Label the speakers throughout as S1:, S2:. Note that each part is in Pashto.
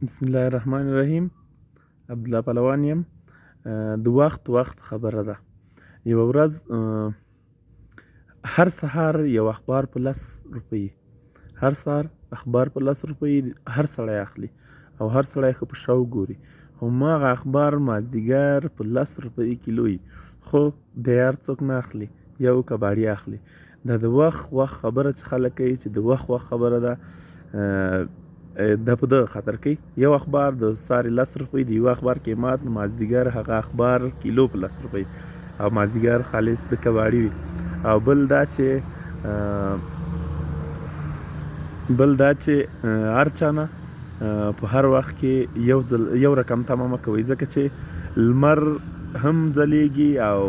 S1: بسم الله الرحمن الرحیم. عبدالله پهلوان یم. د وخت وخت خبره ده. یوه ورځ هر سهار یو اخبار په 10 روپۍ، هر سهار اخبار په 10 روپۍ هر سړی اخلي او هر سړی ښه په شوق ګوري، خو هماغه اخبار مازدیګر په 10 روپۍ کیلو وي، خو بیا هر څوک نه اخلي، یو کباړي اخلي. دا د وخت وخت خبره چې خلک کوي چې د وخت وخت خبره ده، دا په دغه خاطر کوي. یو اخبار د سارې 10 روپۍ، د یو اخبار قیمت مازدیګر هغه اخبار کیلو په 10 روپۍ او مازدیګر خالص د کباړي وي. او بل دا چې هر چا نه په هر وخت کې یو ځل یو رقم تمه مه کوئ، ځکه چې لمر هم ځلیږي او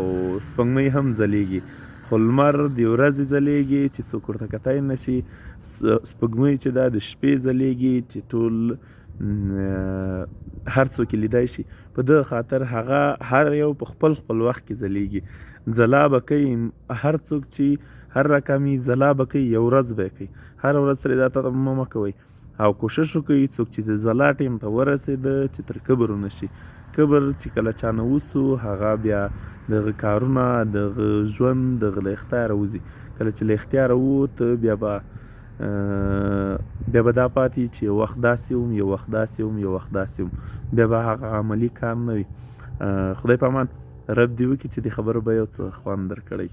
S1: سپوږمۍ هم ځلیږي، خو لمر د ورځې ځلیږي چې څوک ورته کتی نه شي، سپوږمۍ چې ده د شپې ځلیږي چې ټول هر څوک یې لیدای شي. په دغه خاطر هغه هر یو په خپل خپل وخت کې ځلیږي. ځلا به کوي هر څوک چې هر رقم یې ځلا به کوي، یو ورځ به یې کوي، هره ورځ ترې دا تمه مه کوئ. او کوشش وکړئ څوک چې د ځلا ټیم ته ورسېده چې تر کبر ونه شي. کبر چې کله چا نه وسو هغه بیا د هغه کارونه، د هغه ژوند د هغه له اختیاره وځي. کله چې له اختیاره ووت بیا به دا پاتې چې یو وخت داسې وم، یو وخت داسې وم، یو وخت داسې وم، بیا به هغه عملي کار نه وي. خدای په امان، رب دې وکړي چې دې خبرو به یو څه خوند درکړی.